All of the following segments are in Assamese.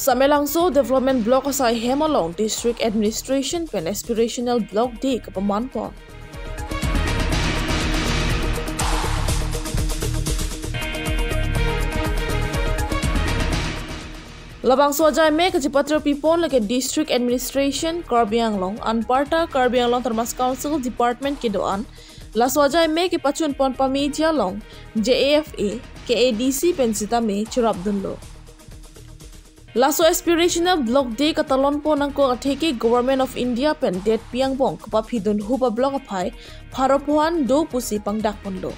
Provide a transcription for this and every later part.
Samelangso Development Block asai hemalong District Administration pen Aspirational Block Day kapaman pon. Labang so jai me kajipatra pipon lake District Administration Karbi Anglong anparta Karbi Anglong Termas Council Department ke doan la sojai me ke pachun pon pa media long JAFA ke ADC pensita me churap dunlo. Laso Aspirational Block Day katalon pon angko atheke Government of India pen det piang bong kapa phidun huba block aphai pharopuan do pusi pangdak ponlo.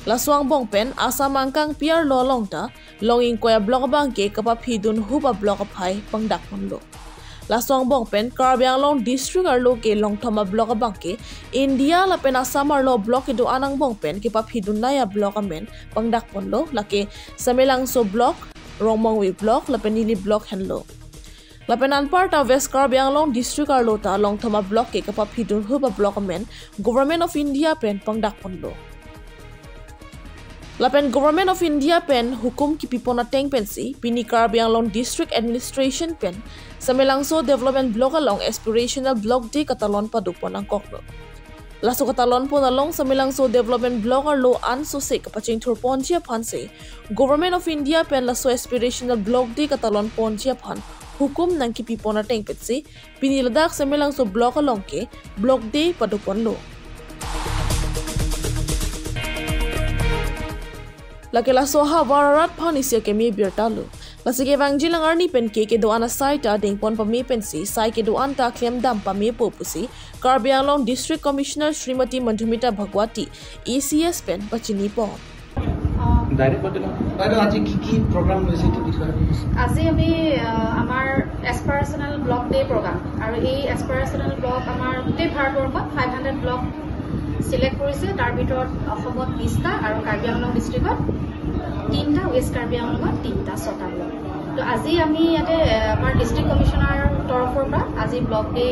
Laswang bong pen Assam angkang piar lolong ta longing koya block bang ke kapa phidun huba block aphai pangdak ponlo. Laswang bong pen Karbi Anglong district arlo ke longthoma block bang ke India la pen Assam arlo block do anang bong pen ke pa phidun naya block amen pangdak ponlo lake Samelangso block Rongmongwi block la pen Nili block henlo. La pen anparta West Karbi Anglong district arlo ta longthoma block ke kapa phidun huba block amen Government of India pen pangdak ponlo. Lapen Government of India pen hukum ki pipona teng pensi pini Karbi Anglong District Administration pen Samelangso Development Block along Aspirational Block Day katalon padupon ang kokno. Laso katalon pon along Samelangso Development Block arlo an so se kapaching thurpon chia phan se Government of India pen laso Aspirational Block Day katalon pon chia phan hukum nang ki pipona teng pensi pini Ladakh Samelangso Block along ke Block Day padupon lo. Lake la soha wararat phanisia ke me birtalu. Lasike wangjilang arni pen ke ke doana saita dengpon pa me pensi sai ke doan ta klem dam pa me popusi Karbi Anglong District Commissioner Shrimati Madhumita Bhagwati ACS pen pachini po. আজি কি কি প্ৰগ্ৰাম লৈছে এইটো বিষয়ে? আজি আমি আমাৰ এছপাৰেশ্যনেল ব্লক ডে প্ৰগ্ৰাম আৰু এই এছপাৰেশ্যনেল ব্লক আমাৰ গোটেই ভাৰতবৰ্ষত 500 ব্লক চিলেক্ট কৰিছে। তাৰ ভিতৰত অসমত 20টা আৰু কাৰ্বি আংলং ডিষ্ট্ৰিক্টত 3টা, ৱেষ্ট কাৰ্বি আংলঙত 3টা, 6টা ব্লক। তো আজি আমি ইয়াতে আমাৰ ডিষ্ট্ৰিক্ট কমিশ্যনাৰ তৰফৰ পৰা আজি ব্লক ডে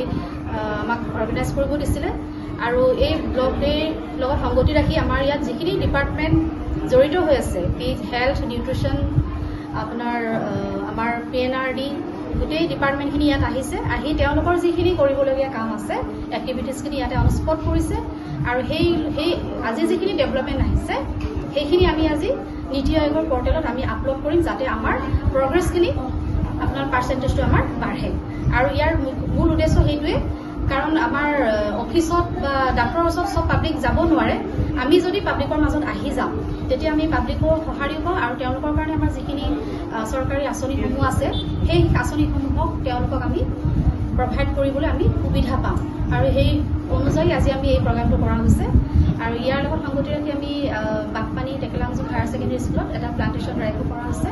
আমাক অৰ্গেনাইজ কৰিব দিছিলে আৰু এই ব্লক ডেৰ লগত সংগতি ৰাখি আমাৰ ইয়াত যিখিনি ডিপাৰ্টমেণ্ট জড়িত হৈ আছে, হেল্থ, নিউট্ৰিশ্যন, আপোনাৰ আমাৰ PNRD, গোটেই ডিপাৰ্টমেণ্টখিনি ইয়াত আহিছে। আহি তেওঁলোকৰ যিখিনি কৰিবলগীয়া কাম আছে, এক্টিভিটিছখিনি ইয়াতে অন স্পট কৰিছে আৰু সেই আজি যিখিনি ডেভেলপমেণ্ট আহিছে সেইখিনি আমি আজি নীতি আয়োগৰ পৰ্টেলত আমি আপলোড কৰিম, যাতে আমাৰ প্ৰগ্ৰেছখিনি আপোনাৰ পাৰ্চেণ্টেজটো আমাৰ বাঢ়ে। আৰু ইয়াৰ মূল উদ্দেশ্য সেইটোৱে, কাৰণ আমাৰ অফিচত বা ডাক্তৰৰ ওচৰত চব পাব্লিক যাব নোৱাৰে। আমি যদি পাব্লিকৰ মাজত আহি যাওঁ তেতিয়া আমি পাব্লিকৰ সঁহাৰিও পাওঁ আৰু তেওঁলোকৰ কাৰণে আমাৰ যিখিনি চৰকাৰী আঁচনিসমূহ আছে সেই আঁচনিসমূহক তেওঁলোকক আমি প্ৰভাইড কৰিবলৈ আমি সুবিধা পাওঁ। আৰু সেই অনুযায়ী আজি আমি এই প্ৰগ্ৰামটো কৰা হৈছে। আৰু ইয়াৰ লগত সংগতি ৰাখি আমি বাঘপানী টেকেলাংজুং হায়াৰ ছেকেণ্ডেৰী স্কুলত এটা প্লান্টেশ্যন ড্ৰাইভো কৰা হৈছে।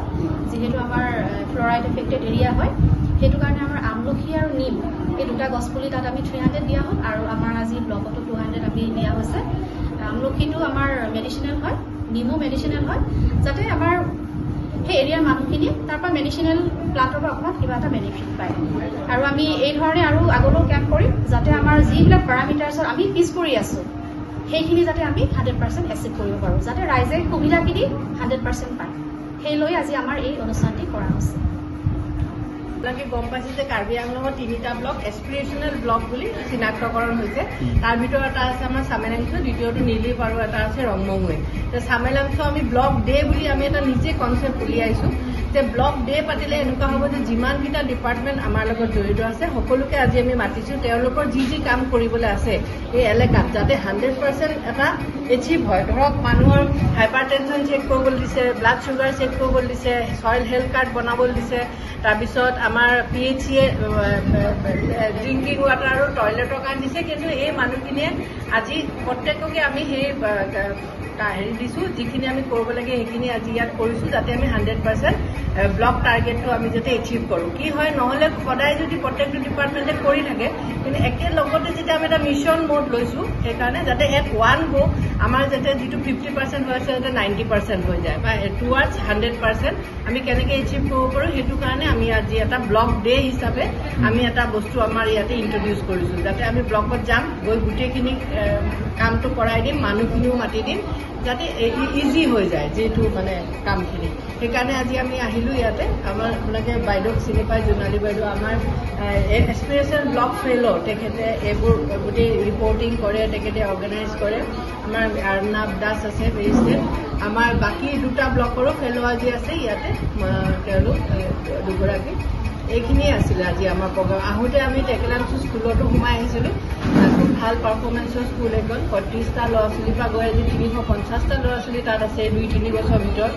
যিহেতু আমাৰ ফ্লৰাইড এফেক্টেড এৰিয়া হয়, সেইটো কাৰণে আমাৰ আমলখি আৰু নিম এই দুটা গছপুলি তাত আমি 300 দিয়া হ'ল আৰু আমাৰ আজি ব্লকতো 200 আমি দিয়া হৈছে। আমলখিটো আমাৰ মেডিচিনেল হয়, নিমো মেডিচিনেল হয়, যাতে আমাৰ সেই এৰিয়াৰ মানুহখিনিয়ে তাৰ পৰা মেডিচিনেল প্লান্টৰ পৰা অকণমান কিবা এটা বেনিফিট পায়। আৰু আমি এই ধৰণে আৰু আগলৈও কেম্প কৰিম, যাতে আমাৰ যিবিলাক পেৰামিটাৰ্ছত আমি পিছ পৰি আছোঁ সেইখিনি যাতে আমি 100% এচিভ কৰিব পাৰোঁ, যাতে ৰাইজে সুবিধাখিনি 100% পায়। সেই লৈ আজি আমাৰ এই অনুষ্ঠানটি কৰা হৈছে। আপোনালোকে গম পাইছে যে কাৰ্বি আংলঙৰ 3টা ব্লক এছপিৰেশ্যনেল ব্লক বুলি চিনাক্তকৰণ হৈছে। তাৰ ভিতৰত এটা আছে আমাৰ চামেলাংচু, দ্বিতীয়টো নীলিপ আৰু এটা আছে ৰংমংৱে। চামেলাংচু আমি ব্লক ডে বুলি আমি এটা নিজে কনচেপ্ট উলিয়াইছো যে ব্লক ডে পাতিলে এনেকুৱা হ'ব যে যিমানকেইটা ডিপাৰ্টমেণ্ট আমাৰ লগত জড়িত আছে সকলোকে আজি আমি মাতিছো, তেওঁলোকৰ যি যি কাম কৰিবলৈ আছে এই এলেকাত যাতে 100% এটা এচিভ হয়। ধৰক মানুহৰ হাইপাৰ টেনশ্যন চেক কৰিবলৈ দিছে, ব্লাড চুগাৰ চেক কৰিবলৈ দিছে, চইল হেল্থ কাৰ্ড বনাবলৈ দিছে, তাৰপিছত আমাৰ PHCয়ে ড্ৰিংকিং ৱাটাৰ আৰু টয়লেটৰ কাৰণে দিছে। কিন্তু এই মানুহখিনিয়ে আজি প্ৰত্যেককে আমি সেই হেৰি দিছোঁ, যিখিনি আমি কৰিব লাগে সেইখিনি আজি ইয়াত কৰিছোঁ, যাতে আমি 100% ব্লক টাৰ্গেটটো আমি যাতে এচিভ কৰোঁ। কি হয়, নহ'লে সদায় যদি প্ৰত্যেকটো ডিপাৰ্টমেণ্টে কৰি থাকে, কিন্তু একেলগতে যেতিয়া আমি এটা মিছন মোড লৈছোঁ, সেইকাৰণে যাতে এট ওৱান গ' আমাৰ যাতে যিটো 50% হৈ আছে যাতে 90% হৈ যায় বা টুৱাৰ্ডছ 100% আমি কেনেকৈ এচিভ কৰিব পাৰোঁ, সেইটো কাৰণে আমি আজি এটা ব্লক ডে হিচাপে আমি এটা বস্তু আমাৰ ইয়াতে ইণ্ট্ৰডিউচ কৰিছোঁ, যাতে আমি ব্লকত যাম, গৈ গোটেইখিনি কামটো কৰাই দিম, মানুহখিনিও মাতি দিম, যাতে ইজি হৈ যায় যিটো মানে কামখিনি। সেইকাৰণে আজি আমি আহিলোঁ ইয়াতে। আমাৰ আপোনালোকে বাইদেউক চিনি পায়, জোনালী বাইদেউ আমাৰ এছপিৰেশ্যন ব্লক ফেল', তেখেতে এইবোৰ গোটেই ৰিপৰ্টিং কৰে, তেখেতে অৰ্গেনাইজ কৰে। আমাৰ অৰ্ণৱ দাস আছে মেজিষ্ট্ৰেট, আমাৰ বাকী দুটা ব্লকৰো ফেল' আজি আছে ইয়াতে, তেওঁলোক দুগৰাকী। এইখিনিয়ে আছিলে আজি আমাৰ প্ৰগ্ৰাম। আহোঁতে আমি টেকেলাংচু স্কুলতো সোমাই আহিছিলোঁ, খুব ভাল পাৰফৰ্মেঞ্চৰ স্কুল এখন। 35টা ল'ৰা ছোৱালীৰ পৰা গৈ আজি 350টা ল'ৰা ছোৱালী তাত আছে 2-3 বছৰৰ ভিতৰত,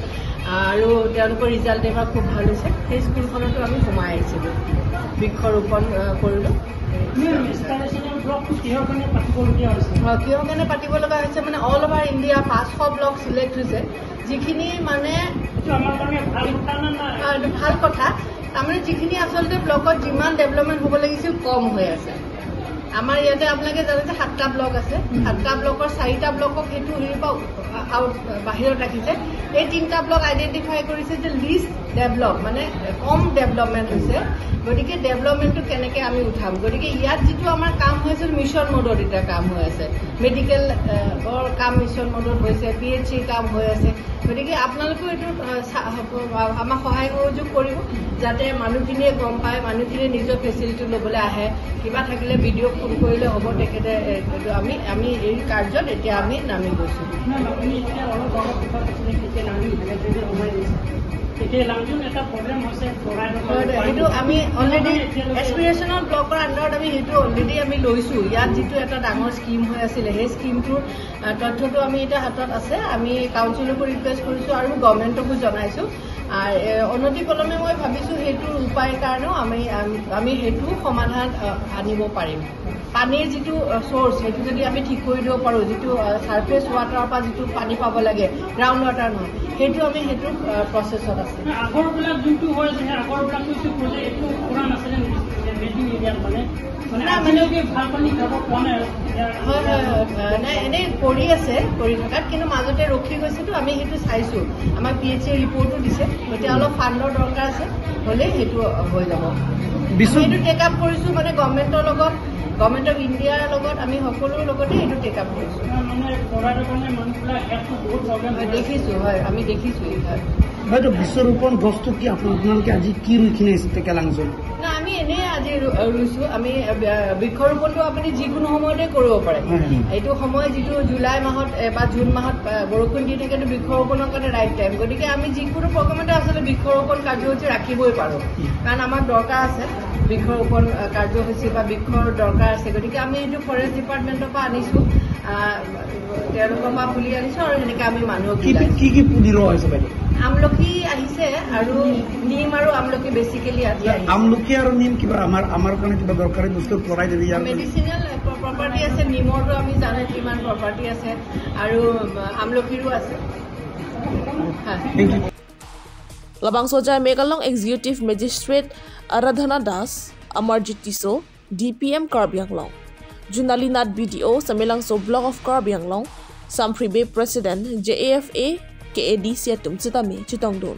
আৰু তেওঁলোকৰ ৰিজাল্ট এইবাৰ খুব ভাল হৈছে। সেই স্কুলখনতো আমি সোমাই আহিছিলোঁ, বৃক্ষৰোপণ কৰিলোঁ। কিহৰ কাৰণে পাতিব লগা হৈছে মানে all over India 500 block select হৈছে, যিখিনি মানে ভাল কথা। তাৰমানে যিখিনি আচলতে ব্লকত যিমান ডেভেলপমেণ্ট হ'ব লাগিছিল কম হৈ আছে। আমাৰ ইয়াতে আপোনালোকে জানে যে 7টা ব্লক আছে, 7টা ব্লকৰ 4টা ব্লকক সেইটো হেৰিৰ পৰা আউট বাহিৰত ৰাখিছে। এই 3টা ব্লক আইডেণ্টিফাই কৰিছে যে লিষ্ট ডেভেলপ মানে কম ডেভেলপমেণ্ট হৈছে, গতিকে ডেভেলপমেণ্টটো কেনেকৈ আমি উঠাম। গতিকে ইয়াত যিটো আমাৰ কাম হৈছিল মিছন মডত এতিয়া কাম হৈ আছে, মেডিকেলৰ কাম মিছন মডত হৈছে, PHC কাম হৈ আছে। গতিকে আপোনালোকেও এইটো আমাক সহায় সহযোগ কৰিব, যাতে মানুহখিনিয়ে গম পায়, মানুহখিনিয়ে নিজৰ ফেচিলিটি ল'বলৈ আহে। কিবা থাকিলে ভিডিঅ' ফোন কৰিলে হ'ব, তেখেতে এইটো আমি এই কাৰ্যত এতিয়া আমি নামি গৈছোঁ। সেইটো আমি অলৰেডি এছপিৰেশ্যনেল ব্লকৰ আণ্ডাৰত আমি সেইটো অলৰেডি আমি লৈছোঁ। ইয়াত যিটো এটা ডাঙৰ স্কীম হৈ আছিলে, সেই স্কীমটোৰ তথ্যটো আমি এতিয়া হাতত আছে। আমি কাউন্সিলকো ৰিকুৱেষ্ট কৰিছোঁ আৰু গভৰ্ণমেণ্টকো জনাইছোঁ। অনতি পলমে মই ভাবিছোঁ সেইটোৰ উপায় কাৰণেও আমি সেইটো সমাধান আনিব পাৰিম। পানীৰ যিটো চ'ৰ্চ সেইটো যদি আমি ঠিক কৰি দিব পাৰোঁ, যিটো ছাৰফেচ ৱাটাৰৰ পৰা যিটো পানী পাব লাগে, গ্ৰাউণ্ড ৱাটাৰ নহয়, সেইটো আমি সেইটো প্ৰচেছত আছে। হয় হয় হয়, নাই এনেই কৰি আছে, কৰি থকাত কিন্তু মাজতে ৰখি গৈছেতো, আমি সেইটো চাইছোঁ। আমাক PHC ৰিপৰ্টো দিছে, এতিয়া অলপ ফাণ্ডৰ দৰকাৰ আছে, হ'লেই সেইটো হৈ যাব। সেইটো টেক আপ কৰিছোঁ মানে গভৰ্ণমেণ্টৰ লগত, গভৰ্ণমেণ্ট অফ ইণ্ডিয়াৰ লগত, আমি সকলোৰ লগতে এইটো টেক আপ কৰিছোঁ। দেখিছোঁ, হয় আমি দেখিছোঁ। হয় বাইদেউ, বৃক্ষৰোপণ গছটো কি আপোনালোকে আজি কি ৰুই কিনে আহিছে টেকেলাংচুত? না, আমি এনেই আজি ৰুইছোঁ। আমি বৃক্ষৰোপণটো আপুনি যিকোনো সময়তে কৰিব পাৰে। এইটো সময় যিটো জুলাই মাহত বা জুন মাহত বৰষুণ দি থাকে, বৃক্ষৰোপণৰ কাৰণে ৰাইট টাইম। গতিকে আমি যিকোনো প্ৰগ্ৰামতে আচলতে বৃক্ষৰোপণ কাৰ্যসূচী ৰাখিবই পাৰোঁ, কাৰণ আমাক দৰকাৰ আছে বৃক্ষৰোপণ কাৰ্যসূচী বা বৃক্ষৰ দৰকাৰ আছে। গতিকে আমি এইটো ফৰেষ্ট ডিপাৰ্টমেণ্টৰ পৰা আনিছোঁ, তেওঁলোকৰ পৰা পুলি আনিছোঁ আৰু সেনেকৈ আমি মানুহক কি কি পুলি ৰোৱা হৈছে বাইদেউ? আমলখি আহিছে আৰু নিম আৰু আমলখি বেচিকেলি আজি আহিছে। আমলখি আৰু নিম কিবা আমাৰ কাৰণে কিবা দৰকাৰী বস্তু পৰাই দিবি? মেডিচিনেল প্ৰপাৰ্টি আছে নিমৰটো, আমি জানো কিমান প্ৰপাৰ্টি আছে, আৰু আমলখিৰো আছে। Labang Sojai Megalong Executive Magistrate Aradhana Das, Amarjit Tiso, DPM Karbi Anglong, Junali Nath BDO, Samelangso Block of Karbi Anglong, Sampribe President JAFA KADC Atum Chitami Chitongdon.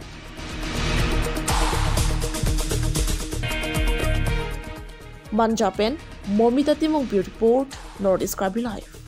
Manjapen, Momita Timong Report, North East Karbi Live.